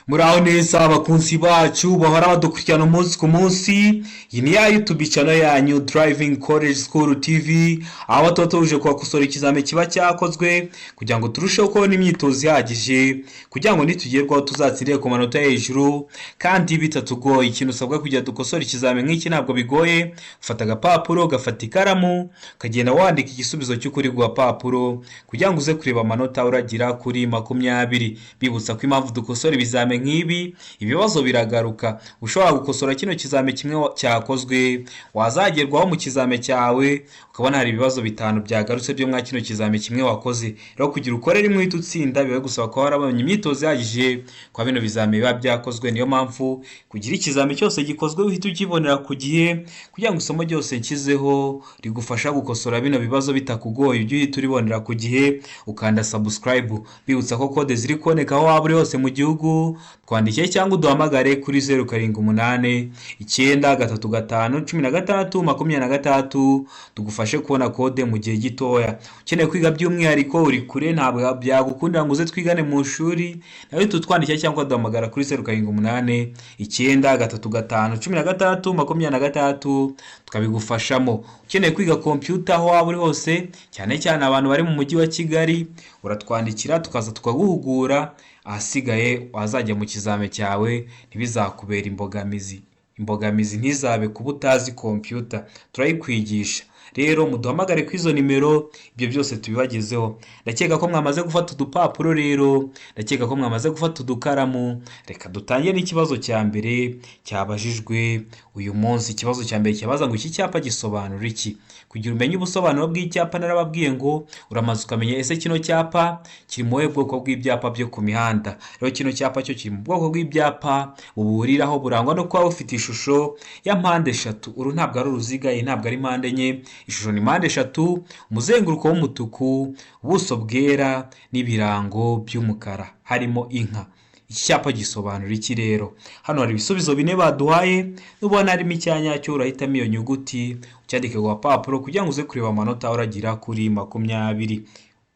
Muraho neza abakunzi bacu bahora badukurikirana umunsi ku munsi. Iyi ni ya YouTube channel yanyu Driving College School TV, aho tuba tuje kubakosora ikizami kiba cyakozwe kugira ngo turusheho kubona imyitozo ihagije, kugira ngo nitugerwaho tuzatsindire ku manota hejuru kandi bitatugoye. Ikintu usabwa kugira dukosore ikizami nk'iki ntabwo bigoye: ufata agapapuro, ugafata ikaramu, ukagenda wandika igisubizo cy'ukuri ku gapapuro kugira ngo uze kureba amanota uragira kuri 20. Bibutsa ko impamvu dukosora ibizami nk'ibi, ibibazo biragaruka. Ushobora gukosora kino kizami kimwe cyakozwe, wazagerwaho mu kizami cyawe ukabona hari ibibazo bitanu byagarutse byo mwa kino kizami kimwe wakoze. Rero kugira ukore rimwe uhita utsinda, biba gusaba kuba warabonye imyitozo ihagije kwa bino bizami biba byakozwe. Niyo mpamvu kugira ikizami cyose gikozwe uhita ukibonera ku gihe, kugira ngo isomo ryose nshyizeho rigufasha gukosora bino bibazo bitakugoye, ujye uhita uribonera ku gihe ukanda subscribe. Bibutsa ko kode ziri kuboneka aho waba uri hose mu gihugu. Twandikiye cyangwa uduhamagare kuri 0789351623, tugufashe kubona kode mu gihe gitoya. Ukeneye kwiga by'umwihariko, uri kure, ntabwo byagukundira ngo uze twigane mu ishuri, nawe tutwandikira cyangwa duhamagara kuri 0789351623, tukabigufashamo. Ukeneye kwiga kompiyuta aho waba uri hose, cyane cyane abantu bari mu mujyi wa Kigali, uratwandikira tukaza tukaguhugura, ahasigaye wazajya mu kizami cyawe ntibizakubera imbogamizi. Imbogamizi ntizabe kuba utazi kompiyuta, turayikwigisha. Rero muduhamagare kuri izo nimero, ibyo byose tubibagezeho. Ndakeka ko mwamaze gufata udupapuro rero, ndakeka ko mwamaze gufata udukaramu. Reka dutangire n'ikibazo cya mbere cyabajijwe uyu munsi. Ikibazo cya mbere cyabaza ngo: iki cyapa gisobanura iki? Kugira umenye ubusobanuro bw'icyapa, narababwiye ngo uramaze ukamenya ese kino cyapa kiri mu buhe bwoko bw'ibyapa byo ku mihanda. Rero kino cyapa cyo kiri mu bwoko bw'ibyapa buburiraho, burangwa no kuba bufite ishusho ya mpande eshatu. Uru ntabwo ari uruziga, iyi ntabwo ari mpande enye, ishusho ni mpande eshatu, umuzenguruko w'umutuku, ubuso bwera n'ibirango by'umukara harimo inka. Iki cyapa gisobanura iki rero? Hano hari ibisubizo bine baduhaye, nubona harimo icyanyacyo urahitamo iyo nyuguti, ucyandike ku gapapuro kugira ngo uze kureba amanota uragira kuri 20.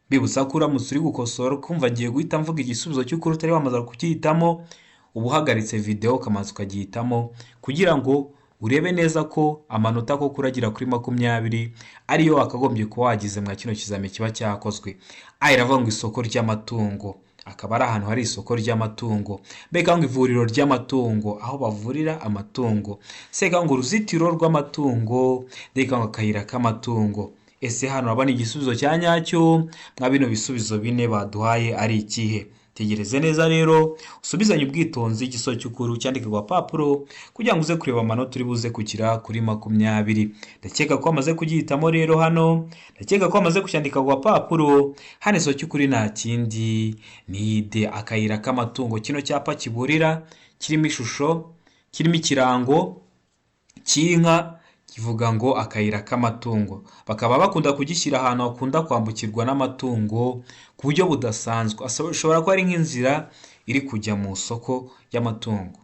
Bibutsa ko uramutse uri gukosora ukumva agiye guhita mvuga igisubizo cy'ukuri utari wamaze kugihitamo, uba uhagaritse videwo ukamanza ukagihitamo kugira ngo urebe neza ko amanota koko uragira kuri 20 ariyo wakagombye kuba wagize mwa kino kizami kiba cyakozwe. A iravuga ngo isoko ry'amatungo, akaba ari ahantu hari isoko ry'amatungo. Mbega ngo ivuriro ry'amatungo, aho bavurira amatungo. C ngo uruzitiro rw'amatungo. D ngo akayira k'amatungo. Ese hano urabona igisubizo cya nyacyo mwa bino bisubizo bine baduhaye ari ikihe? Tegereze neza rero, usubizanye ubwitonzi igisubizo cy'ukuri, ucyandike ku gapapuro kugira ngo uze kureba amanota uri buze kugira kuri 20. Ndakeka ko wamaze kugihitamo rero hano, ndakeka ko wamaze kucyandika ku gapapuro. Hano igisubizo cy'ukuri nta kindi, ni D, akayira k'amatungo. Kino cyapa kiburira kirimo ishusho, kirimo ikirango cy'inka, kivuga ngo akayira k'amatungo. Bakaba bakunda kugishyira ahantu hakunda kwambukirwa n'amatungo ku buryo budasanzwe. Ashobora kuba ari nk'inzira iri kujya mu isoko ry'amatungo,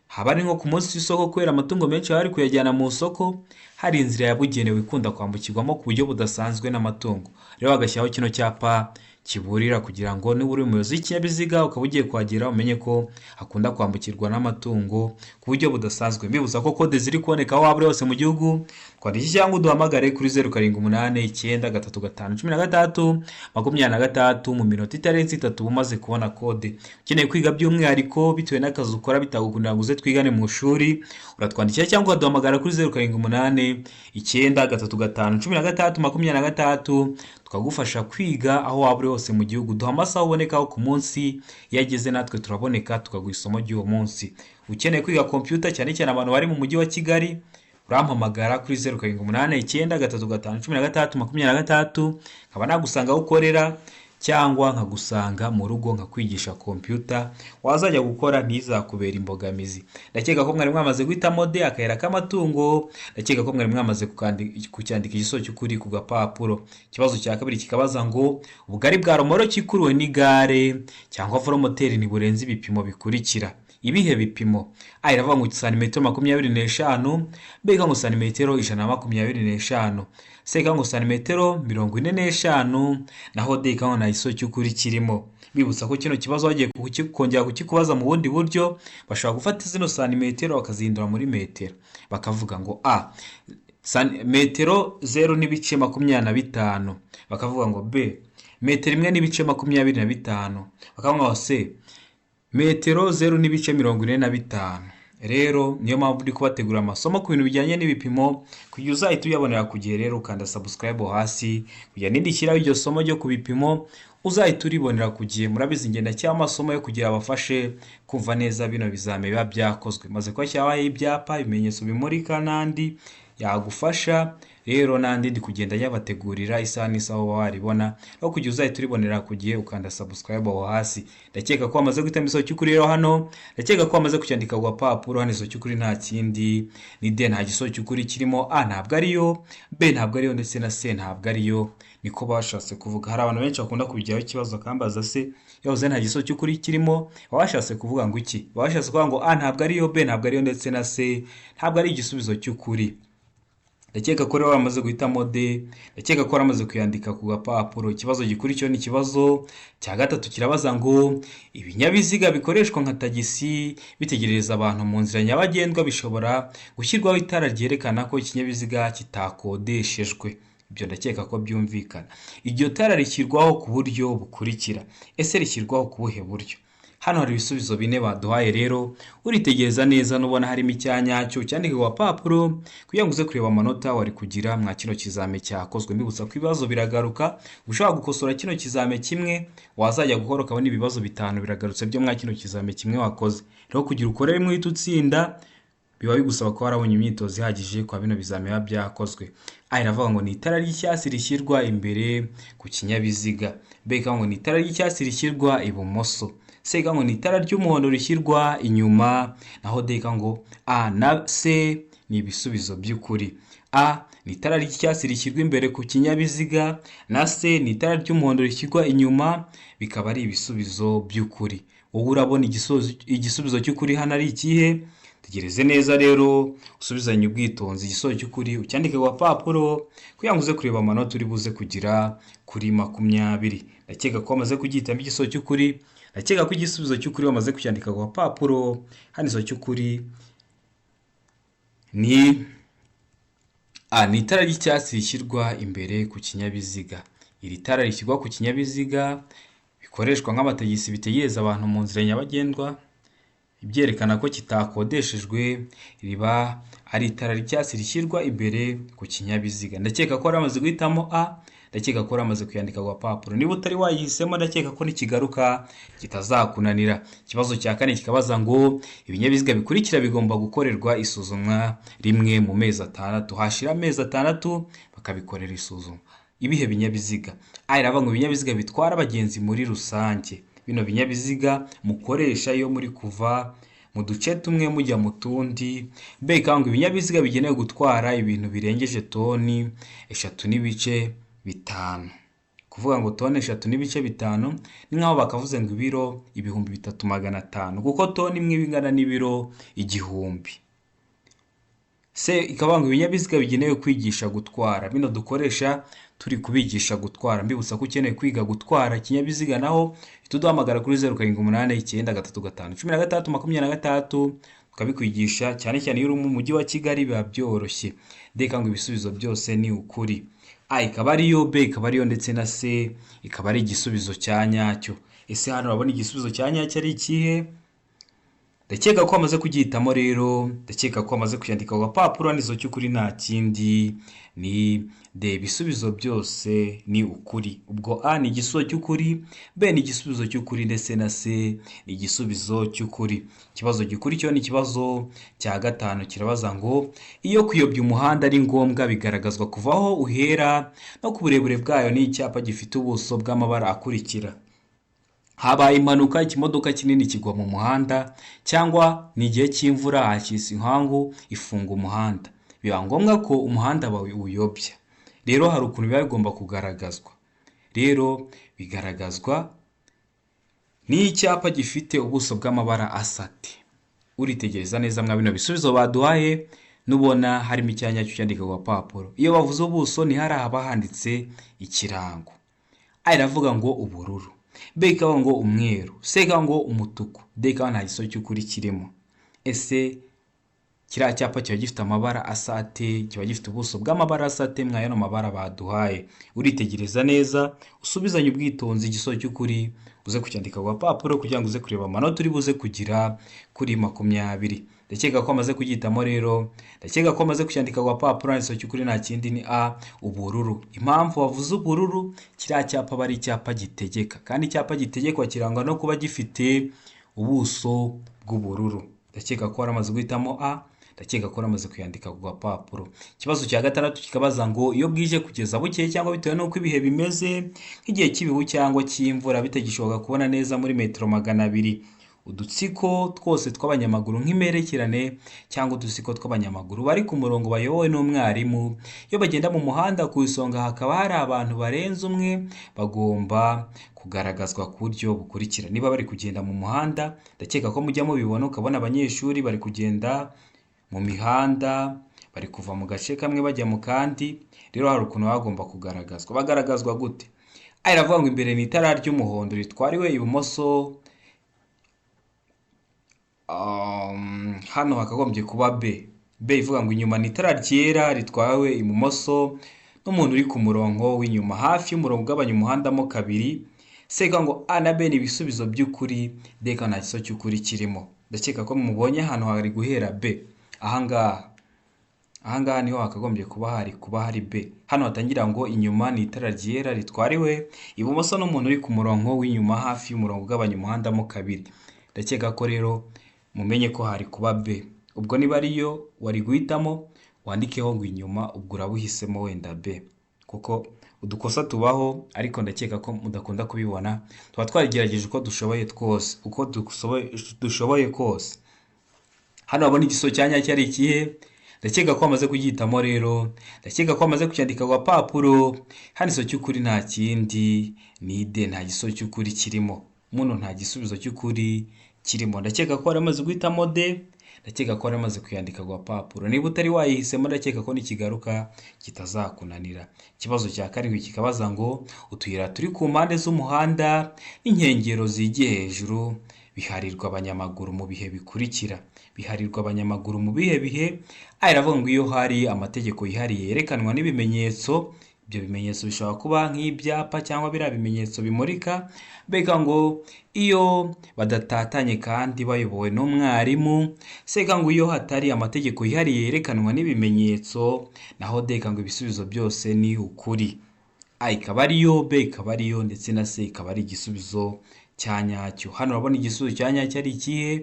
haba ari nko ku munsi w'isoko, kubera amatungo menshi baba bari kuyajyana mu isoko, hari inzira yabugenewe ikunda kwambukirwamo ku buryo budasanzwe n'amatungo. Rero bagashyiraho kino cyapa kiburira kugira ngo niba uri umuyobozi w'ikinyabiziga ukaba ugiye kuhagera, umenye ko hakunda kwambukirwa n'amatungo ku buryo budasanzwe. Mbibutsa ko kode ziri kuboneka aho waba uri hose mu gihugu. Twandike cyangwa uduhamagare kuri 0789351623. Mu minota itarenze 3 uba umaze kubona kode. Ukeneye kwiga by'umwihariko, bitewe n'akazi ukora bitagukundira ngo uze twigane mu ishuri, uratwandikira cyangwa ukaduhamagara kuri 0789351623, tukagufasha kwiga aho waba uri hose mu gihugu. Duha amasaha ubonekaho ku munsi, iyo ageze natwe turaboneka tukaguha isomo ry'uwo munsi. Ukeneye kwiga kompiyuta, cyane cyane abantu bari mu mujyi wa Kigali, urampamagara kuri 0789351623, nkaba nagusanga aho ukorera cyangwa nkagusanga mu rugo, nkakwigisha kompiyuta, wazajya gukora ntizakubera imbogamizi. Ndakeka ko mwari mwamaze guhitamo D, akayira k'amatungo. Ndakeka ko mwari mwamaze kucyandika igisubizo cy'ukuri ku gapapuro. Ikibazo cya kabiri kikabaza ngo: ubugari bwa romoroki ikuruwe n'igare cyangwa velomoteri ntiburenze ibipimo bikurikira. Ibihe bipimo? A iravuga ngo santimetero 25, B ngo santimetero 125, C ngo santimetero 45, naho D ngo nta gisubizo cy'ukuri kirimo. Bibutsa ko kino kibazo bagiye kongera kukikubaza mu bundi buryo, bashobora gufata zino santimetero bakazihindura muri metero, bakavuga ngo a metero 0.25, bakavuga ngo b metero 1.25, bakavuga ngo c metero 0.45. Rero niyo mpamvu ndi kubategurira amasomo ku bintu bijyanye n'ibipimo kugira uzahita uyabonera ku gihe. Rero ukanda subscribe hasi kugira nindishyiraho iryo somo ryo ku bipimo uzahita uribonera ku gihe. Murabizi, ngenda cyangwa amasomo yo kugira abafashe kumva neza bino bizame biba byakozwe, maze kubashyiraho ibyapa, ibimenyetso bimurika n'andi yagufasha. Rero n'andi ndi kugenda yabategurira, isaha n'isaha uba waribona. Aho kugira uzahita uribonera ku gihe, ukanda subscribe aho hasi. Ndakeka ko wamaze guhitamo igisubizo cy'ukuri. Rero hano ndakeka ko wamaze kucyandika ku gapapuro. Hano igisubizo cy'ukuri nta kindi ni D. Nta gisubizo cy'ukuri kirimo. A ntabwo ariyo, B ntabwo ariyo, ndetse na C ntabwo ariyo, niko bashatse kuvuga. Hari abantu benshi bakunda kubigiraho ikibazo, akambaza: se yahoze nta gisubizo cy'ukuri kirimo, baba bashatse kuvuga ngo iki? Baba bashatse kuvuga ngo A ntabwo ariyo, B ntabwo ariyo, ndetse na C ntabwo ari igisubizo cy'ukuri. Ndakeka ko rero wamaze guhitamo D, ndakeka ko waramaze kuyandika ku gapapuro. Ikibazo gikurikiyeho ni ikibazo cya gatatu, kirabaza ngo ibinyabiziga bikoreshwa nka tagisi bitegerereza abantu mu nzira nyabagendwa bishobora gushyirwaho itara ryerekana ko ikinyabiziga kitakodeshejwe. Ibyo ndakeka ko byumvikana. Iryo tara rishyirwaho ku buryo bukurikira. Ese rishyirwaho ku buhe buryo? Hano hari ibisubizo bine baduhaye. Rero uritegereza neza, nubona harimo icyanyacyo cyandike ku gapapuro kugira ngo uze kureba amanota wari kugira mwa kino kizame cyakozwe. Mbibutsa ko ibibazo biragaruka, ushobora gukosora kino kizame kimwe, wazajya gukora ukabona ibibazo bitanu biragarutse byo mwa kino kizame kimwe wakoze. Rero kugira ukore rimwe uhita utsinda, biba bigusaba kuba warabonye imyitozo ihagije kwa bino bizame biba byakozwe. A iravuga ngo ni itara ry'icyatsi rishyirwa imbere ku kinyabiziga, B ikavuga ngo ni itara ry'icyatsi rishyirwa ibumoso, C ikavuga ngo ni itara ry'umuhondo rishyirwa inyuma, naho D ikavuga ngo A na C ni ibisubizo by'ukuri. A ni itara ry'icyatsi rishyirwa imbere ku kinyabiziga, na C ni itara ry'umuhondo rishyirwa inyuma, bikaba ari ibisubizo by'ukuri. Wowe urabona igisubizo cy'ukuri hano ari ikihe? Tegereze neza rero, usubizanye ubwitonzi, igisubizo cy'ukuri ucyandike ku gapapuro kugira ngo uze kureba amanota uri buze kugira kuri 20. Ndakeka ko wamaze kugihitamo igisubizo cy'ukuri, ndakeka ko igisubizo cy'ukuri wamaze kucyandika ku gapapuro. Hano igisubizo cy'ukuri ni A, ni itara ry'icyatsi rishyirwa imbere ku kinyabiziga. Iri tara rishyirwa ku kinyabiziga bikoreshwa nk'amatagisi bitegereza abantu mu nzira nyabagendwa, ibyerekana ko kitakodeshejwe, riba ari itara ry'icyatsi rishyirwa imbere ku kinyabiziga. Ndakeka ko waramaze guhitamo A, ndakeka ko waramaze kuyandika ku gapapuro. Niba utari wayihisemo, ndakeka ko nikigaruka kitazakunanira. Ikibazo cya kane kikabaza ngo ibinyabiziga bikurikira bigomba gukorerwa isuzumwa rimwe mu mezi 6, hashira amezi 6 bakabikorera isuzuma. Ibihe binyabiziga? A iravuga ngo ibinyabiziga bitwara abagenzi muri rusange, bino binyabiziga mukoresha iyo muri kuva mu duce tumwe mujya mu tundi. B ikavuga ngo ibinyabiziga bigenewe gutwara ibintu birengeje toni 3.5. Kuvuga ngo toni 3.5 ni nk'aho bakavuze ngo ibiro 3500, kuko toni imwe iba ingana n'ibiro 1000. C ikavuga ngo ibinyabiziga bigenewe kwigisha gutwara, bino dukoresha turi kubigisha gutwara. Mbibutsa ko ukeneye kwiga gutwara ikinyabiziga naho tuduhamagara kuri 0789351623, tukabikwigisha, cyane cyane iyo uri mu mujyi wa Kigali biba byoroshye. D ngo ibisubizo byose ni ukuri. A ikaba ariyo, B ikaba ariyo, ndetse na C ikaba ari igisubizo cya nyacyo. Ese hano urabona igisubizo cya nyacyo ari ikihe? Ndakeka ko wamaze kugihitamo rero, ndakeka ko wamaze kuyandika ku gapapuro. Nizo cy'ukuri nta kindi ni D, ibisubizo byose ni ukuri. Ubwo A ni igisubizo cy'ukuri, B ni igisubizo cy'ukuri, ndetse na C ni igisubizo cy'ukuri. Ikibazo gikurikiyeho ni ikibazo cya gatanu, kirabaza ngo iyo kuyobya umuhanda ari ngombwa bigaragazwa kuva aho uhera no ku burebure bwayo n'icyapa gifite ubuso bw'amabara akurikira. Habaye impanuka, ikimodoka kinini kigwa mu muhanda, cyangwa ni igihe cy'imvura hakisa inkangu ifunga umuhanda, biba ngombwa ko umuhanda bawuyobya. Rero hari ukuntu biba bigomba kugaragazwa. Rero bigaragazwa n'icyapa gifite ubuso bw'amabara asa ate? Uritegereza neza mwa bino bisubizo baduhaye, nubona harimo icyanya cyo cyandika ku gapapuro. Iyo bavuze ubuso ni hari haba handitse ikirango. A iravuga ngo ubururu, B ikaba ngo umweru, C ikaba ngo umutuku, D ikaba nta gisubizo cy'ukuri kirimo. Ese kiriya cyapa kiba gifite amabara asa ate? Kiba gifite ubuso bw'amabara asa ate mwa yano mabara baduhaye? Uritegereza neza, usubizanye ubwitonzi igisubizo cy'ukuri, uze kucyandika ku gapapuro kugira ngo uze kureba amanota uri buze kugira kuri 20. Ndakeka ko amaze kugihitamo rero, ndakeka ko amaze kucyandika ku gapapuro. Igisubizo cy'ukuri nta kindi ni A, ubururu. Impamvu wavuze ubururu, kiriya cyapa aba ari icyapa gitegeka, kandi icyapa gitegekwa kirangwa no kuba gifite ubuso bw'ubururu. Ndakeka ko waramaze guhitamo A, ndakeka ko waramaze kuyandika ku gapapuro. Ikibazo cya gatandatu kikabaza ngo iyo bwije kugeza bukeye cyangwa bitewe n'uko ibihe bimeze, nk'igihe cy'ibihu cyangwa cy'imvura, bitagishoboka kubona neza muri metero 200, udutsiko twose tw'abanyamaguru nk'imperekerane cyangwa udutsiko tw'abanyamaguru bari ku murongo bayobowe n'umwarimu, iyo bagenda mu muhanda ku isonga hakaba hari abantu barenze umwe, bagomba kugaragazwa ku buryo bukurikira. Niba bari kugenda mu muhanda, ndakeka ko mujya mubibona, ukabona abanyeshuri bari kugenda mu mihanda, bari kuva mu gace kamwe bajya mu kandi. Rero hari ukuntu baba bagomba kugaragazwa. Bagaragazwa gute? A iravuga ngo imbere ni itara ry'umuhondo ritwariwe ibumoso. Hano hakagombye kuba B. B ivuga ngo inyuma ni itara ryera ritwawe ibumoso n'umuntu uri ku murongo w'inyuma hafi y'umurongo ugabanya umuhanda mo kabiri. C ikavuga ngo A na B ni ibisubizo by'ukuri, D ikaba nta gisubizo cy'ukuri kirimo. Ndakeka ko mubonye ahantu hari guhera B. Ahangaha. Ahangaha niho hakagombye kuba hari B. Hano hatangira ngo inyuma ni itara ryera ritwariwe ibumoso n'umuntu uri ku murongo w'inyuma hafi y'umurongo ugabanya umuhanda mo kabiri. Ndakeka ko rero mumenye ko hari kuba B. Ubwo niba ariyo wari guhitamo, wandikeho ngo inyuma, ubwo uraba uhisemo wenda B. Kuko udukosa tubaho, ariko ndakeka ko mudakunda kubibona, tuba twagerageje uko dushoboye twose, uko dushoboye kose. Hano wabona igisubizo cya nyacyo ari ikihe? Ndakeka ko wamaze kugihitamo rero, ndakeka ko wamaze kucyandika ku gapapuro. Hano igisubizo cy'ukuri nta kindi ni D, nta gisubizo cy'ukuri kirimo. Muno nta gisubizo cy'ukuri kirimo. Ndakeka ko waramaze guhitamo D, ndakeka ko waramaze kuyandika ku gapapuro. Niba utari wayihisemo, ndakeka ko nikigaruka kitazakunanira. Ikibazo cya karindwi kikabaza ngo utuyira turi ku mpande z'umuhanda n'inkengero zigiye hejuru biharirwa abanyamaguru mu bihe bikurikira. Biharirwa abanyamaguru mu bihe bihe? A iravuga ngo iyo hari amategeko yihariye yerekanwa n'ibimenyetso, ibyo bimenyetso bishobora kuba nk'ibyapa cyangwa biriya bimenyetso bimurika. B ngo iyo badatatanye kandi bayobowe n'umwarimu. C ngo iyo hatari amategeko yihariye yerekanwa n'ibimenyetso, naho D ngo ibisubizo byose ni ukuri. A ikaba ariyo, B ikaba ariyo, ndetse na C ikaba ari igisubizo cya nyacyo. Hano urabona igisubizo cya nyacyo ari ikihe?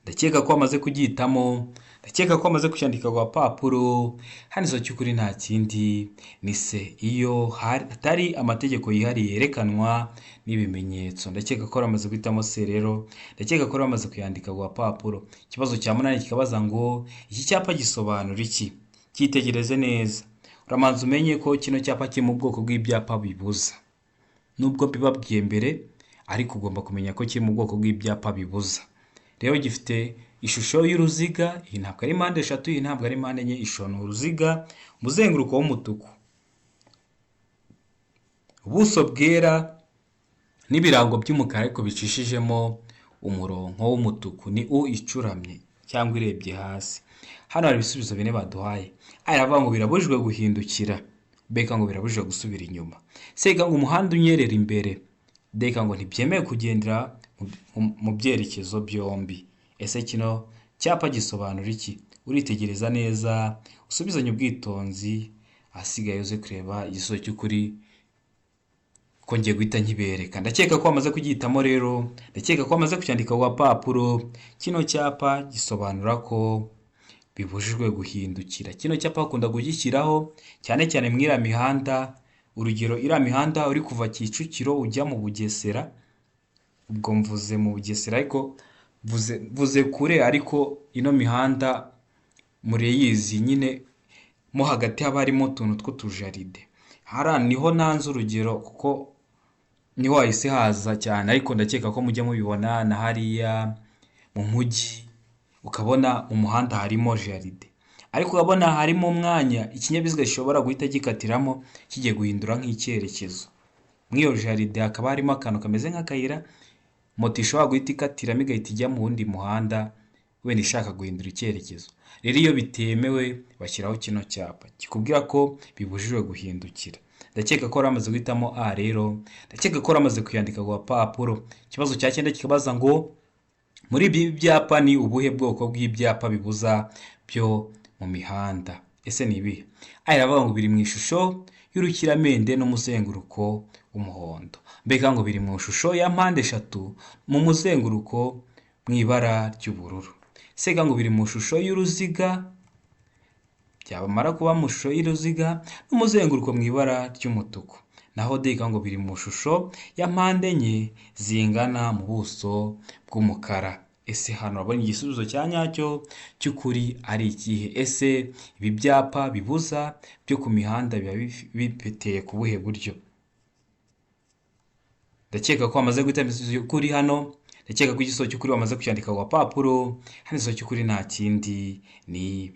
Ndakeka ko wamaze kugihitamo, ndakeka ko wamaze kucyandika ku gapapuro. Hano igisubizo cy'ukuri nta kindi ni C, iyo hatari amategeko yihariye yerekanwa n'ibimenyetso. Ndakeka ko wamaze guhitamo C rero, ndakeka ko wamaze kuyandika ku gapapuro. Ikibazo cya munani kikabaza ngo iki cyapa gisobanura iki? Cyitegereze neza. Uramanza umenye ko kino cyapa kiri mu bwoko bw'ibyapa bibuza. Nubwo mbibabwiye mbere, ariko ugomba kumenya ko kiri mu bwoko bw'ibyapa bibuza. Rero gifite ishusho y'uruziga, iyi ntabwo ari mpande eshatu, iyi ntabwo ari mpande enye, ishusho ni uruziga, umuzenguruko w'umutuku, ubuso bwera n'ibirango by'umukara ariko bicishijemo umurongo w'umutuku, ni U icuramye cyangwa irebye hasi. Hano hari ibisubizo bine baduhaye. A iravuga ngo birabujijwe guhindukira, B ngo birabujijwe gusubira inyuma, C ngo umuhanda unyerera imbere, D ngo ntibyemewe kugendera mu byerekezo byombi. Ese kino cyapa gisobanura iki? Uritegereza neza, usubizanye ubwitonzi, ahasigaye uze kureba igisubizo cy'ukuri ko ngiye guhita nkibereka. Ndakeka ko wamaze kugihitamo rero, ndakeka ko wamaze kucyandika ku gapapuro. Kino cyapa gisobanura ko bibujijwe guhindukira. Kino cyapa bakunda kugishyiraho cyane cyane muri iriya mihanda, urugero iriya mihanda uri kuva Kicukiro ujya mu Bugesera, ubwo mvuze mu Bugesera ariko mvuze kure, ariko ino mihanda murayizi nyine, mo hagati haba harimo utuntu tw'utujaride. Hariya niho ntanze urugero kuko niho hahise haza cyane, ariko ndakeka ko mujya mubibona na hariya mu mujyi, ukabona mu muhanda harimo jaride, ariko ukabona harimo umwanya ikinyabiziga gishobora guhita gikatiramo kigiye guhindura nk'icyerekezo. Muri iyo jaride hakaba harimo akantu kameze nk'akayira moto ishobora guhita ikatiramo igahita ijya mu wundi muhanda, wenda ishaka guhindura icyerekezo. Rero iyo bitemewe bashyiraho kino cyapa kikubwira ko bibujijwe guhindukira. Ndakeka ko wari wamaze guhitamo A rero, ndakeka ko wari wamaze kuyandika ku gapapuro. Ikibazo cya cyenda kikabaza ngo muri ibi byapa ni ubuhe bwoko bw'ibyapa bibuza byo mu mihanda? Ese ni ibihe? A iravuga ngo biri mu ishusho y'urukiramende n'umuzenguruko w'umuhondo. Mbega ngo biri mu ishusho ya mpande eshatu mu muzenguruko mu ibara ry'ubururu. C ngo biri mu ishusho y'uruziga, byamara kuba mu ishusho y'uruziga n'umuzenguruko mu ibara ry'umutuku. Naho D ngo biri mu ishusho ya mpande enye zingana mu buso bw'umukara. Ese hano urabona igisubizo cya nyacyo cy'ukuri ari ikihe? Ese ibi byapa bibuza byo ku mihanda biba biteye ku buhe buryo? Ndakeka ko wamaze guhitamo igisubizo cy'ukuri hano, ndakeka ko igisubizo cy'ukuri wamaze kucyandika ku gapapuro. Hano igisubizo cy'ukuri nta kindi ni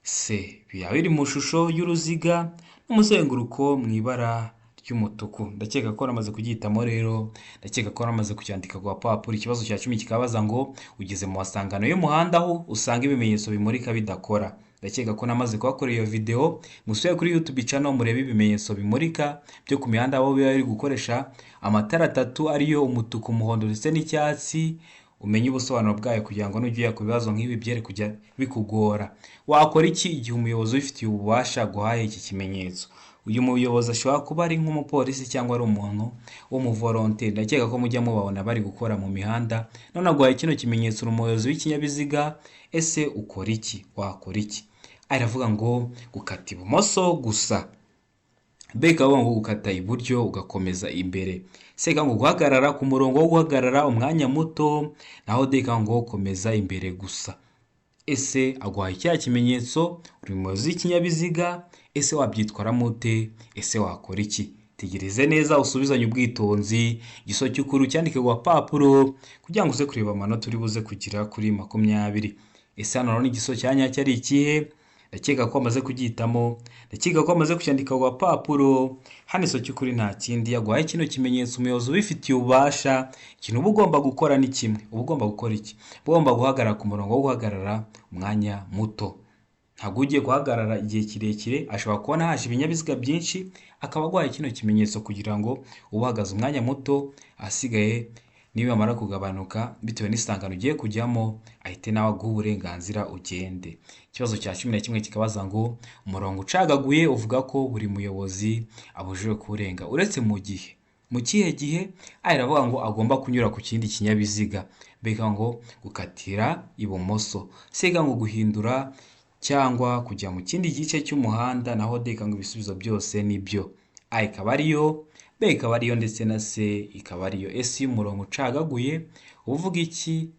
C. Biba biri mu ishusho y'uruziga n'umuzenguruko mu ibara ry'umutuku. Ndakeka ko waramaze kugihitamo rero, ndakeka ko waramaze kucyandika ku gapapuro. Ikibazo cya 10 kikabaza ngo ugeze mu masangano y'umuhanda aho usanga ibimenyetso bimurika bidakora. Ndakeka ko namaze kuhakora iyo video, musubire kuri YouTube channel murebe ibimenyetso bimurika byo ku mihanda aho biba biri gukoresha amatara atatu ariyo umutuku, umuhondo ndetse n'icyatsi, umenye ubusobanuro bwayo kugira ngo nujya ujya ku bibazo nk'ibi byere kujya bikugora. Wakora iki igihe umuyobozi ubifitiye ububasha aguhaye iki kimenyetso? Uyu muyobozi ashobora kuba ari nk'umupolisi cyangwa ari umuntu w'umuvolonteri. Ndakeka ko mujya mubabona bari gukora mu mihanda, none aguhaye kino kimenyetso, uri umuyobozi w'ikinyabiziga, ese ukora iki? Wakora iki? Aravuga ngo gukata ibumoso gusa. B ikavuga ngo gukata iburyo ugakomeza imbere. C ikavuga ngo guhagarara ku murongo wo guhagarara umwanya muto, naho D ikavuga ngo komeza imbere gusa. Ese aguhaye kiriya kimenyetso, uri umuyobozi w'ikinyabiziga, ese wabyitwaramo ute? Ese wakora iki? Tegereze neza usubizanye ubwitonzi, igisubizo cy'ukuri ucyandike ku gapapuro kugira ngo uze kureba amanota uri buze kugira kuri 20. Ese hano urabona igisubizo cya nyacyo ari ikihe? Ndakeka ko wamaze kugihitamo, ndakeka ko wamaze kucyandika ku gapapuro. Hano igisubizo cy'ukuri nta kindi, yaguhaye kino kimenyetso umuyobozi ubifitiye ububasha, ikintu uba ugomba gukora ni kimwe. Uba ugomba gukora iki? Uba ugomba guhagarara ku murongo wo guhagarara umwanya muto. Ntabwo ugiye guhagarara igihe kirekire, ashobora kubona haje ibinyabiziga byinshi, akaba aguhaye kino kimenyetso kugira ngo ube uhagaze umwanya muto, ahasigaye nibamara kugabanuka bitewe n'isangano ugiye kujyamo, ahite nawe aguha uburenganzira ugende. Ikibazo cya 11 kikabaza ngo umurongo ucagaguye uvuga ko buri muyobozi abujijwe kuwurenga uretse mu gihe. Mu kihe gihe? A iravuga ngo agomba kunyura ku kindi kinyabiziga. B ikavuga ngo gukatira ibumoso. C ikavuga ngo guhindura cyangwa kujya mu kindi gice cy'umuhanda, naho D ikavuga ngo ibisubizo byose ni byo. A ikaba ariyo, B ikaba ariyo ndetse na C ikaba ariyo. Ese iyo umurongo ucagaguye uvuga iki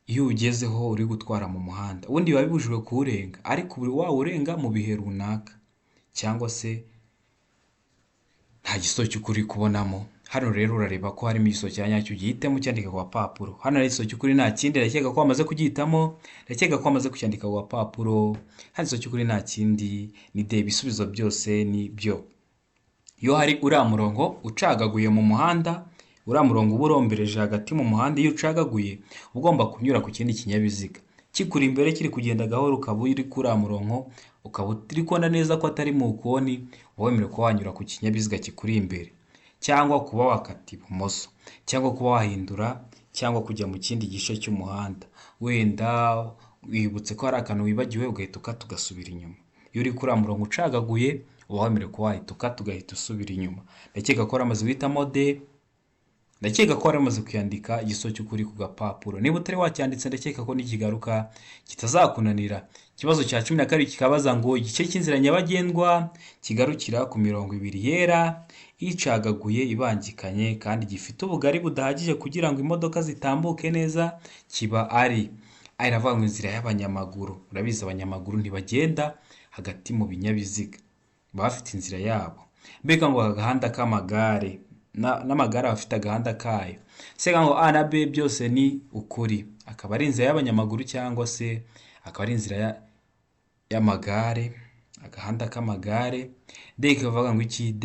iyo uwugezeho uri gutwara mu muhanda? Ubundi biba bibujijwe kuwurenga, ariko wawurenga mu bihe runaka cyangwa se nta gisubizo cy'ukuri kubonamo. Hano rero urareba ko harimo igisubizo cya nyacyo, ugihitemo ucyandike ku gapapuro. Hano hari igisubizo cy'ukuri nta kindi, ndakeka ko wamaze kugihitamo, ndakeka ko wamaze kucyandika ku gapapuro. Hano igisubizo cy'ukuri nta kindi ni D, ibisubizo byose ni byo. Iyo hari uriya murongo ucagaguye mu muhanda, uriya murongo uba urombereje hagati mu muhanda, iyo ucagaguye uba ugomba kunyura ku kindi kinyabiziga kikuri imbere kiri kugenda gahoro, ukaba uri kuri uriya murongo, ukaba uri kubona neza ko atari mu koni, uba wemerewe kuba wanyura ku kinyabiziga kikuri imbere, cyangwa kuba wakata ibumoso, cyangwa kuba wahindura, cyangwa kujya mu kindi gice cy'umuhanda. Wenda wibutse ko hari akantu wibagiwe ugahita ukata ugasubira inyuma. Iyo uri kuri uriya murongo ucagaguye uba wemerewe kuba wahita ukata ugahita usubira inyuma. Ndakeka ko waramaze guhitamo D, ndakeka ko waramaze kuyandika igisubizo cy'ukuri ku gapapuro. Niba utari wacyanditse ndakeka ko nikigaruka kitazakunanira. Ikibazo cya 12 kikabaza ngo igice cy'inzira nyabagendwa kigarukira ku mirongo ibiri yera icagaguye ibangikanye kandi gifite ubugari budahagije kugira ngo imodoka zitambuke neza kiba ari. A iravuga ngo inzira y'abanyamaguru. Urabizi abanyamaguru ntibagenda hagati mu binyabiziga, baba bafite inzira yabo. Mbega ngo agahanda k'amagare, n'amagare aba afite agahanda kayo. C ngo A na B byose ni ukuri, akaba ari inzira y'abanyamaguru cyangwa se akaba ari inzira y'amagare, agahanda k'amagare. D ikavuga ngo iki? D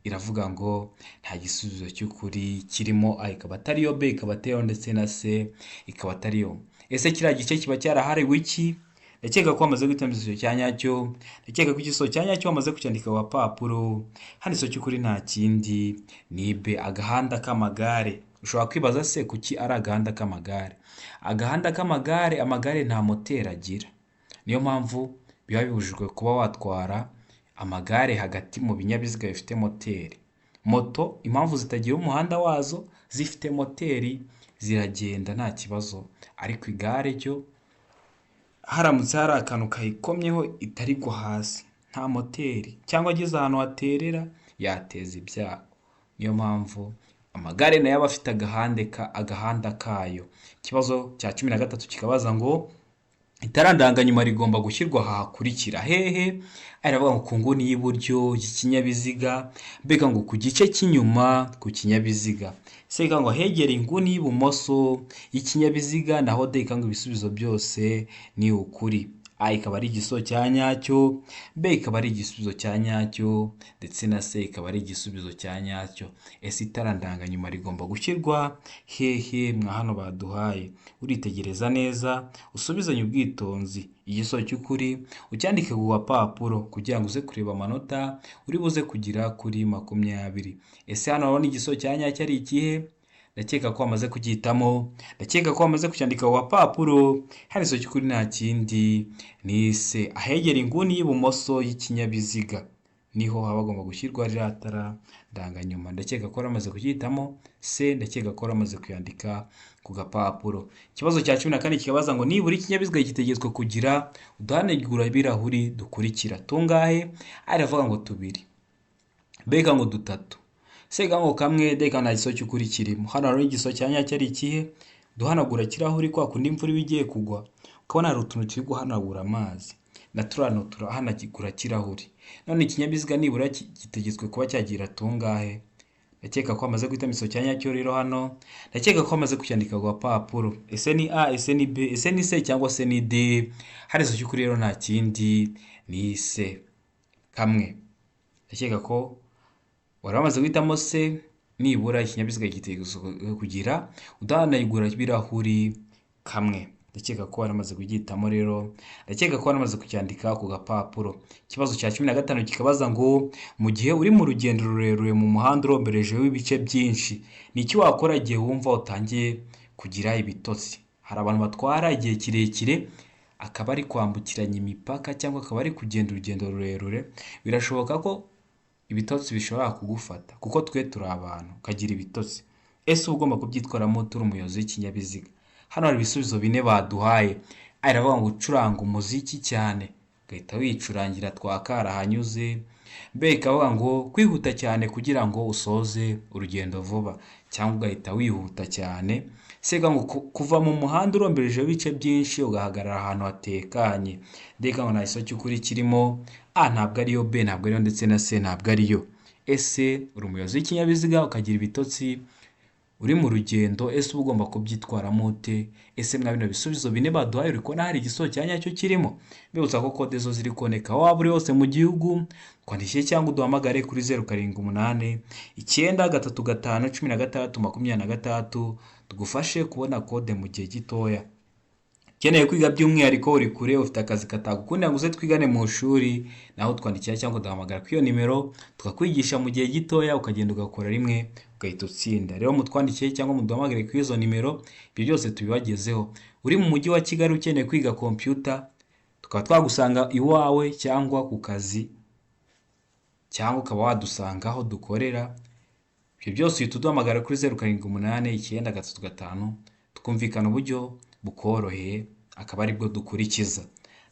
iravuga ngo nta gisubizo cy'ukuri kirimo. A ikaba atariyo, B ikaba atariyo, ndetse na C ikaba atariyo. Ese kiriya gice kiba cyarahariwe iki? Ndakeka ko wamaze guhitamo igisubizo cya nyacyo. Ndakeka ko igisubizo cya nyacyo wamaze kucyandika ku gapapuro. Hano igisubizo cy'ukuri nta kindi, ni B, agahanda k'amagare. Ushobora kwibaza se kuki ari agahanda k'amagare? Agahanda k'amagare, amagare nta moteri agira, niyo mpamvu biba bibujijwe kuba watwara amagare hagati mu binyabiziga bifite moteri. Moto impamvu zitagira umuhanda wazo, zifite moteri ziragenda nta kibazo, ariko igare ryo haramutse hari akantu kayikomyeho itarigwa hasi, nta moteri, cyangwa ageze ahantu haterera yateza ibyago. Niyo mpamvu amagare nayo aba afite agahanda kayo. Ikibazo cya 13 kikabaza ngo itara ndanganyuma rigomba gushyirwa aha hakurikira hehe? Aravuga ngo ku nguni y'iburyo y'ikinyabiziga, mbega ngo ku gice cy'inyuma ku kinyabiziga, C ngo ahegereye inguni y'ibumoso y'ikinyabiziga, naho D ngo ibisubizo byose ni ukuri. A ikaba ari igisubizo cya nyacyo, B ikaba ari igisubizo cya nyacyo, ndetse na C ikaba ari igisubizo cya nyacyo. Ese itara ndanganyuma rigomba gushyirwa hehe mwa hano baduhaye? Uritegereza neza, usubizanye ubwitonzi igisubizo cy'ukuri, ucyandike ku gapapuro kugira ngo uze kureba amanota uri buze kugira kuri 20. Ese hano urabona igisubizo cya nyacyo ari ikihe? Ndakeka ko wamaze kugihitamo, ndakeka ko wamaze kucyandika ku gapapuro. Hano igisubizo cy'ukuri nta kindi, ni C, ahegera inguni y'ibumoso y'ikinyabiziga niho haba hagomba gushyirwa ririya tara ndanganyuma. Ndakeka ko waramaze kugihitamo C, ndakeka ko waramaze kuyandika ku gapapuro. Ikibazo cya 14 kikabaza ngo nibura ikinyabiziga gitegetswe kugira uduhanagurabirahuri dukurikira tungahe? Aravuga ngo tubiri, B ngo dutatu, C ngo kamwe, D nta gisubizo cy'ukuri kirimo. Hano hari igisubizo cya nyacyo ari ikihe? Duhanagura kirahuri kwa kundi imvura iba igiye kugwa, ukabona hari utuntu turi guhanagura amazi, na turiya turahanagura kirahuri. None ikinyabiziga nibura gitegetswe kuba cyagira tungahe? Ndakeka ko wamaze guhitamo igisubizo cya nyacyo rero hano, ndakeka ko wamaze kucyandika ku gapapuro. Ese ni A, ese ni B, ese ni C cyangwa se ni D? Hano igisubizo cy'ukuri rero nta kindi, ni C, kamwe. Ndakeka ko wari wamaze guhitamo C. Nibura ikinyabiziga gitegetswe kugira uduhanagura birahuri kamwe. Ndakeka ko waramaze kugihitamo rero, ndakeka ko waramaze kucyandika ku gapapuro. Ikibazo cya 15 kikabaza ngo mu gihe uri mu rugendo rurerure mu muhanda uromberejeho ibice byinshi, ni iki wakora igihe wumva utangiye kugira ibitotsi? Hari abantu batwara igihe kirekire, akaba ari kwambukiranya imipaka cyangwa akaba ari kugenda urugendo rurerure, birashoboka ko ibitotsi bishobora kugufata, kuko twe turi abantu, ukagira ibitotsi. Ese uba ugomba kubyitwaramo turi umuyobozi w'ikinyabiziga? Hano hari ibisubizo bine baduhaye. Aravuga ngo gucuranga umuziki cyane, ugahita wicurangira twakarahanyuze. B ikavuga ngo kwihuta cyane kugira ngo usoze urugendo vuba, cyangwa ugahita wihuta cyane. C ngo kuva mu muhanda uromberejeho ibice byinshi ugahagarara ahantu hatekanye. D ngo nta gisubizo cy'ukuri kirimo. A ntabwo ariyo, B ntabwo ariyo, ndetse na C ntabwo ariyo. Ese uri umuyobozi w'ikinyabiziga ukagira ibitotsi uri mu rugendo, ese uba ugomba kubyitwaramo ute? Ese mwa bino bisubizo bine baduhaye uri kubona hari igisubizo cya nyacyo kirimo? Mbibutsa ko kode zo ziri kuboneka aho waba uri hose mu gihugu. Twandikire cyangwa uduhamagare kuri 0789351626, tugufashe kubona kode mu gihe gitoya. Ukeneye kwiga by'umwihariko, uri kure, ufite akazi katagukundira ngo uze twigane mu ishuri, naho twandikira cyangwa uduhamagara kuri iyo nimero, tukakwigisha mu gihe gitoya, ukagenda ugakora rimwe ugahita utsinda. Rero mutwandikiye cyangwa muduhamagare kuri izo nimero, ibyo byose tubibagezeho. Uri mu mujyi wa Kigali ukeneye kwiga kompiyuta, tukaba twagusanga iwawe cyangwa ku kazi, cyangwa ukaba wadusanga aho dukorera, ibyo byose uhita uduhamagara kuri 078935, tukumvikana uburyo bukoroheye, akaba aribwo dukurikiza.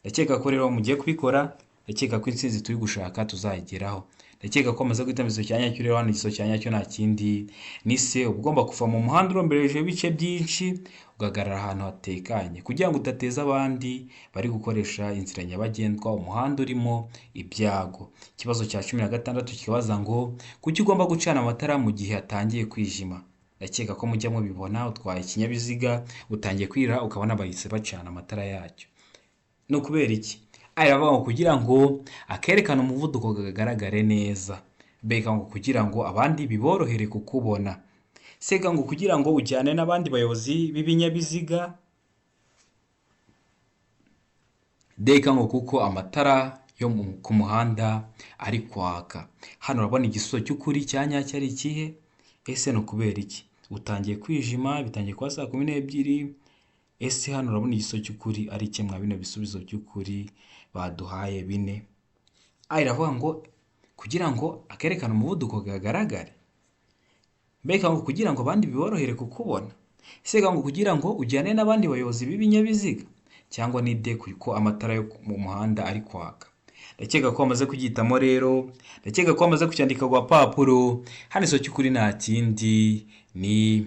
Ndakeka ko rero mugiye kubikora, ndakeka ko intsinzi turi gushaka tuzayigeraho. Ndakeka ko wamaze guhitamo igisubizo cya nyacyo. Rero hano igisubizo cya nyacyo nta kindi, ni C. Uba ugomba kuva mu muhanda uromberejeho ibice byinshi, ugahagarara ahantu hatekanye kugira ngo udateza abandi bari gukoresha inzira nyabagendwa, umuhanda urimo ibyago. Ikibazo cya 16 kikabaza ngo kuki ugomba gucana amatara mu gihe hatangiye kwijima? Ndakeka ko mujya mubibona, utwaye ikinyabiziga utangiye kwira ukabona bahise bacana amatara yacyo. Ni ukubera iki? Aravuga ngo kugira ngo akerekane umuvuduko kagaragare neza. Mbega ngo kugira ngo abandi biborohere kukubona. Sega ngo kugira ngo ujyane n'abandi bayobozi b'ibinyabiziga. Deka ngo kuko amatara yo ku muhanda ari kwaka. Hano urabona igisubizo cy'ukuri cya nyacyo ari ikihe? Ese ni ukubera iki? Utangiye kwijima, bitangiye kuba saa 12. Ese hano urabona igisubizo cy'ukuri ari iki mwa bino bisubizo by'ukuri baduhaye bine? A iravuga ngo kugira ngo akerekane umuvuduko kagaragare. Mbega ngo kugira ngo abandi biborohere kukubona. Sega ngo kugira ngo ujyane n'abandi bayobozi b'ibinyabiziga, cyangwa ni D kuko amatara yo mu muhanda ari kwaka. Ndakeka ko wamaze kugihitamo rero, ndakeka ko wamaze kucyandika ku gapapuro. Hano igisubizo cy'ukuri nta kindi ni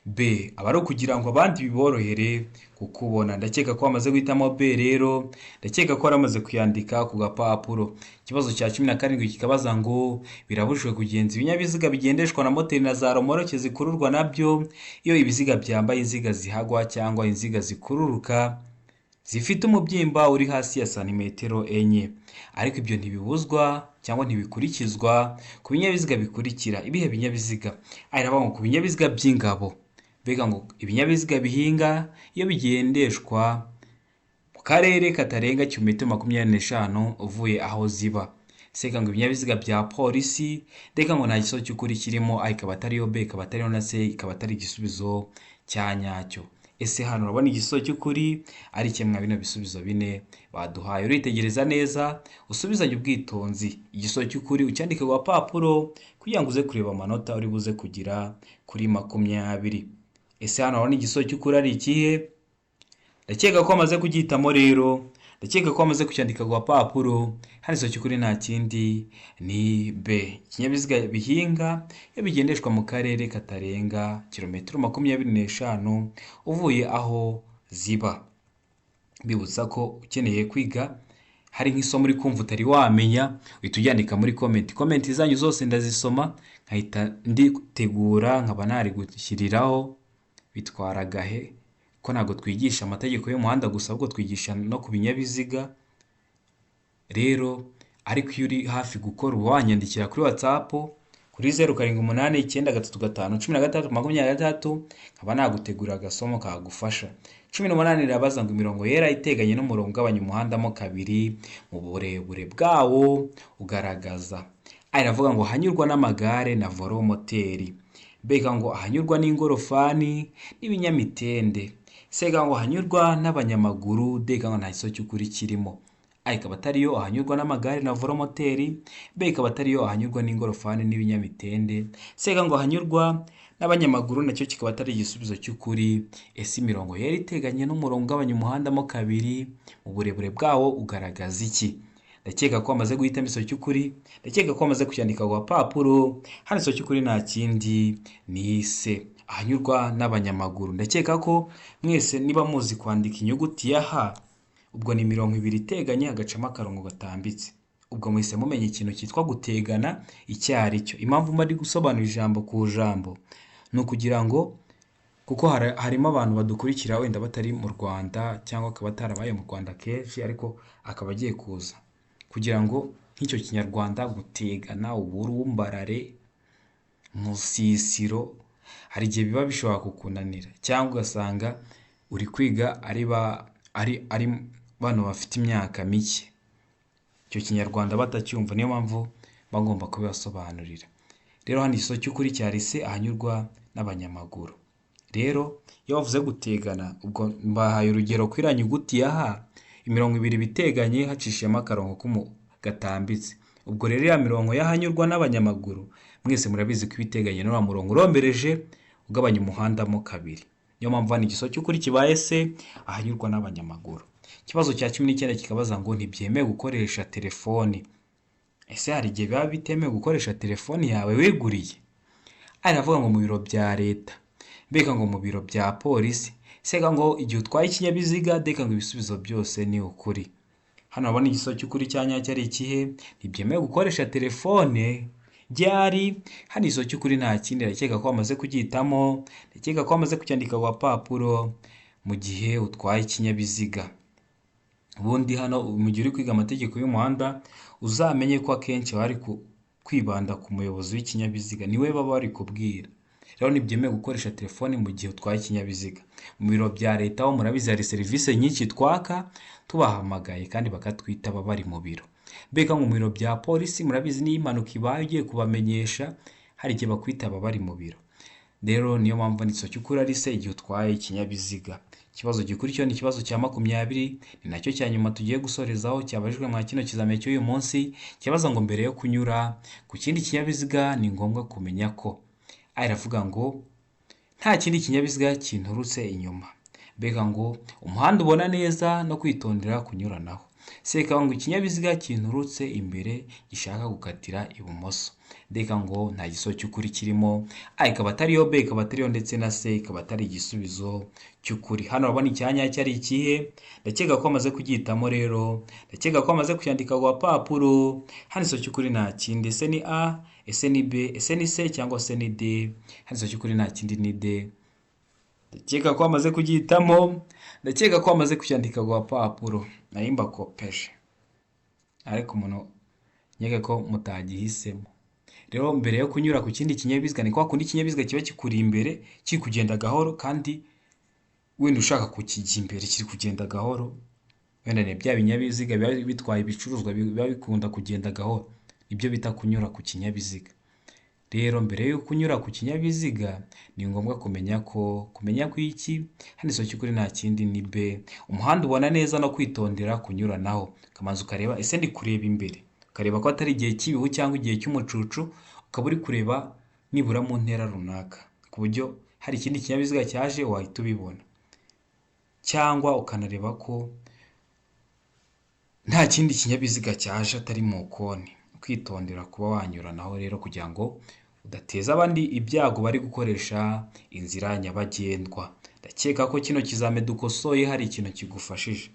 B, aba ari ukugira ngo abandi biborohere kukubona. Ndakeka ko wamaze guhitamo B rero, ndakeka ko waramaze kuyandika ku gapapuro. Ikibazo cya 17 kikabaza ngo birabujijwe kugenza ibinyabiziga bigendeshwa na moteri na za romoroke zikururwa nabyo iyo ibiziga byambaye inziga zihagwa cyangwa inziga zikururuka zifite umubyimba uri hasi ya santimetero 4. Ariko ibyo ntibibuzwa cyangwa ntibikurikizwa ku binyabiziga bikurikira. Ibihe binyabiziga? Iravuga ngo ku binyabiziga by'ingabo. Mbega ngo ibinyabiziga bihinga iyo bigendeshwa mu karere katarenga kilometero 25 uvuye aho ziba. Seka ngo ibinyabiziga bya polisi. Ndeka ngo nta gisubizo cy'ukuri kirimo. A ikaba atariyo, B ikaba atariyo na C ikaba atari igisubizo cya nyacyo. Ese hano urabona igisubizo cy'ukuri ari kimwe bino bisubizo bine baduhaye? Uritegereza neza, usubizanye ubwitonzi. Igisubizo cy'ukuri ucyandike ku gapapuro kugira ngo uze kureba amanota uri buze kugira kuri 20. Ese hano urabona igisubizo cy'ukuri ari ikihe? Ndakeka ko wamaze kugihitamo rero, ndakeka ko wamaze kucyandika ku gapapuro. Hano igisubizo cy'ukuri nta kindi ni B. Ikinyabiziga bihinga iyo bigendeshwa mu karere katarenga kilometero 25 uvuye aho ziba. Mbibutsa ko ukeneye kwiga hari nk'isomo uri kumva utari wamenya, uhita uryandika muri comment. Comment zanyu zose ndazisoma nkahita nditegura nkaba narigushyiriraho. Bitwara agahe ko ntabwo twigisha amategeko y'umuhanda gusa, ahubwo twigisha no ku binyabiziga. Rero ariko iyo uri hafi gukora uba wanyandikira kuri WhatsApp kuri 0 7 8 9 3 5 16 26, nkaba nagutegurira agasomo kagufasha. 18 irabaza ngo imirongo yera iteganye n'umurongo ugabanya umuhanda mo kabiri mu burebure bwawo ugaragaza. A iravuga ngo ahanyurwa n'amagare na velomoteri. Mbega ngo ahanyurwa n'ingorofani n'ibinyamitende. Sega ngo ahanyurwa n'abanyamaguru. Dega ngo nta gisubizo cy'ukuri kirimo. A ikaba atariyo ahanyurwa n'amagare na velomoteri, B ikaba atariyo ahanyurwa n'ingorofani n'ibinyamitende, sega ngo ahanyurwa n'abanyamaguru nacyo kikaba atari igisubizo cy'ukuri. Ese imirongo yera iteganye n'umurongo ugabanya umuhanda mo kabiri mu burebure bwawo ugaragaza iki? Ndakeka ko wamaze guhitamo igisubizo cy'ukuri, ndakeka ko wamaze kucyandika ku gapapuro. Hano igisubizo cy'ukuri nta kindi ni C, ahanyurwa n'abanyamaguru. Ndakeka ko mwese niba muzi kwandika inyuguti ya H, ubwo ni imirongo ibiri iteganye hagacamo akarongo gatambitse. Ubwo muhise mumenya ikintu cyitwa gutegana icyo ari cyo. Impamvu mba ndi gusobanura ijambo ku jambo ni ukugira ngo kuko harimo abantu badukurikira wenda batari mu Rwanda cyangwa akaba atarabaye mu Rwanda kenshi ariko akaba agiye kuza, kugira ngo nk'icyo kinyarwanda gutegana, uburumbarare, musisiro, hari igihe biba bishobora kukunanira cyangwa ugasanga uri kwiga ari bano bafite imyaka mike, icyo kinyarwanda batacyumva, niyo mpamvu bagomba kubibasobanurira. Rero hano igisubizo cy'ukuri cyari C, ahanyurwa n'abanyamaguru. Rero iyo bavuze gutegana, ubwo mbahaye urugero kuri iriya nyuguti ya H, imirongo ibiri iteganye hacishijemo akarongo gatambitse. Ubwo rero iriya mirongo y'ahanyurwa n'abanyamaguru mwese murabizi ko iba iteganye n'uriya murongo urombereje ugabanya umuhanda mo kabiri. Niyo mpamvu hano igisubizo cy'ukuri kibaye C, ahanyurwa n'abanyamaguru. Ikibazo cya 19 kikabaza ngo ntibyemewe gukoresha telefoni. Ese hari igihe biba bitemewe gukoresha telefoni yawe wiguriye? Aravuga ngo mu biro bya leta, mbega ngo mu biro bya polisi, sega ngo igihe utwaye ikinyabiziga, deka ngo ibisubizo byose ni ukuri. Hano urabona igisubizo cy'ukuri cya nyacyo ari ikihe? Ntibyemewe gukoresha telefone ryari? Hano igisubizo cy'ukuri nta kindi, ndakeka ko wamaze kugihitamo, ndakeka ko wamaze kucyandika ku gapapuro, mu gihe utwaye ikinyabiziga. Ubundi hano mu gihe uri kwiga amategeko y'umuhanda uzamenye ko akenshi bari Kwibanda ku muyobozi w'ikinyabiziga, niwe baba bari kubwira. Rero ntibyemewe gukoresha telefoni mu gihe utwaye ikinyabiziga. Mu biro bya leta ho murabizi hari serivisi nyinshi twaka tubahamagaye kandi bakatwitaba bari mu biro. Mbega ngo mu biro bya polisi murabizi niyo impanuka ibaye ugiye kubamenyesha hari igihe bakwitaba bari mu biro. Rero niyo mpamvu igisubizo cy'ukuri ari C igihe utwaye ikinyabiziga. Ikibazo gikurikiyeho ni ikibazo cya 20, ni nacyo cya nyuma tugiye gusorezaho cyabajijwe mwa kino kizamini cy'uyu munsi, kibaza ngo mbere yo kunyura ku kindi kinyabiziga ni ngombwa kumenya ko. A iravuga ngo nta kindi kinyabiziga kinturutse inyuma. Mbega ngo umuhanda ubona neza no kwitondera kunyuranaho. C ikavuga ngo ikinyabiziga kinturutse imbere gishaka gukatira ibumoso. D ikavuga ngo nta gisubizo cy'ukuri kirimo, A ikaba atariyo, B ikaba atariyo ndetse na C ikaba atari igisubizo cy'ukuri. Hano urabona icyanya ari ikihe? Ndakeka ko amaze kugihitamo rero, ndakeka ko amaze kucyandika ku gapapuro. Hano igisubizo cy'ukuri nta kindi, ese ni A, ese ni B, ese ni C cyangwa se ni D? Hano igisubizo cy'ukuri nta kindi ni D. Ndakeka ko amaze kugihitamo, ndakeka ko amaze kucyandika ku gapapuro. Nari mbakopeje ariko umuntu nkeka ko mutagihisemo. Rero mbere yo kunyura ku kindi kinyabiziga ni kwa kundi ikinyabiziga kiba kikuri imbere kiri kugenda gahoro kandi wenda ushaka kukijya imbere kiri kugenda gahoro, wenda ni bya binyabiziga biba bitwaye ibicuruzwa biba bikunda kugenda gahoro, nibyo bita kunyura ku kinyabiziga. Rero mbere yo kunyura ku kinyabiziga ni ngombwa kumenya ko iki? Hano igisubizo cy'ukuri nta kindi ni B. Umuhanda ubona neza no kwitondera kunyuranaho, ukabanza ukareba ese ndi kureba imbere, ukareba ko atari igihe cy'ibihu cyangwa igihe cy'umucucu, ukaba uri kureba nibura mu ntera runaka, ku buryo hari ikindi kinyabiziga cyaje wahita ubibona, cyangwa ukanareba ko nta kindi kinyabiziga cyaje atari mu koni, ukitondera kuba wanyuranaho rero kugira ngo udateza abandi ibyago bari gukoresha inzira nyabagendwa. Ndakeka ko kino kizame dukosoye hari ikintu kigufashije.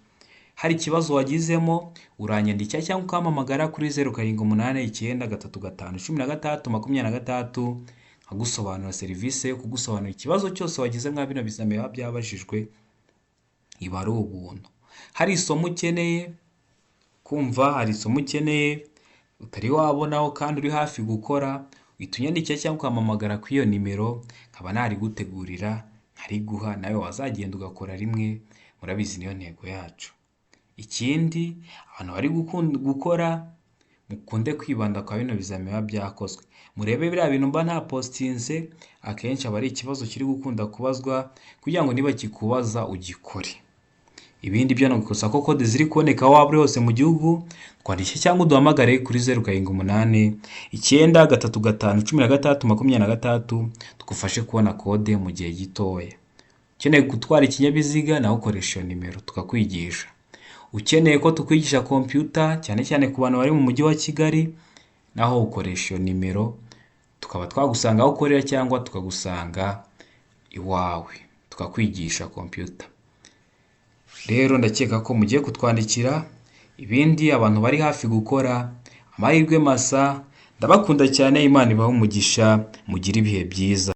Hari ikibazo wagizemo uranyandikira cyangwa ukampamagara kuri 0789351626 nkagusobanurira serivisi yo kugusobanurira ikibazo cyose wagize mwa bino bizame biba byabajijwe, iba ari ubuntu. Hari isomo ukeneye kumva, hari isomo ukeneye utari wabonaho kandi uri hafi gukora, uhita unyandikira cyangwa ukampamagara kuri iyo nimero nkaba narigutegurira nkariguha, nawe wazagenda ugakora rimwe, murabizi niyo ntego yacu. Ikindi abantu bari gukora mukunde kwibanda kwa bino bizami biba byakozwe, murebe biriya bintu mba ntapositinze, akenshi aba ari ikibazo kiri gukunda kubazwa kugira ngo niba kikubaza ugikore. Ibindi byo ni ugukosa ko kode ziri kuboneka aho waba uri hose mu gihugu, twandike cyangwa uduhamagare kuri 0789351626 tugufashe kubona kode mu gihe gitoya. Ukeneye gutwara ikinyabiziga nawe ukoresha iyo nimero tukakwigisha. Ukeneye ko tukwigisha kompiyuta cyane cyane ku bantu bari mu mujyi wa Kigali, naho ukoresha iyo nimero tukaba twagusanga aho ukorera cyangwa tukagusanga iwawe tukakwigisha kompiyuta. Rero ndakeka ko mugiye kutwandikira, ibindi abantu bari hafi gukora, amahirwe masa, ndabakunda cyane, Imana ibahe umugisha, mugire ibihe byiza.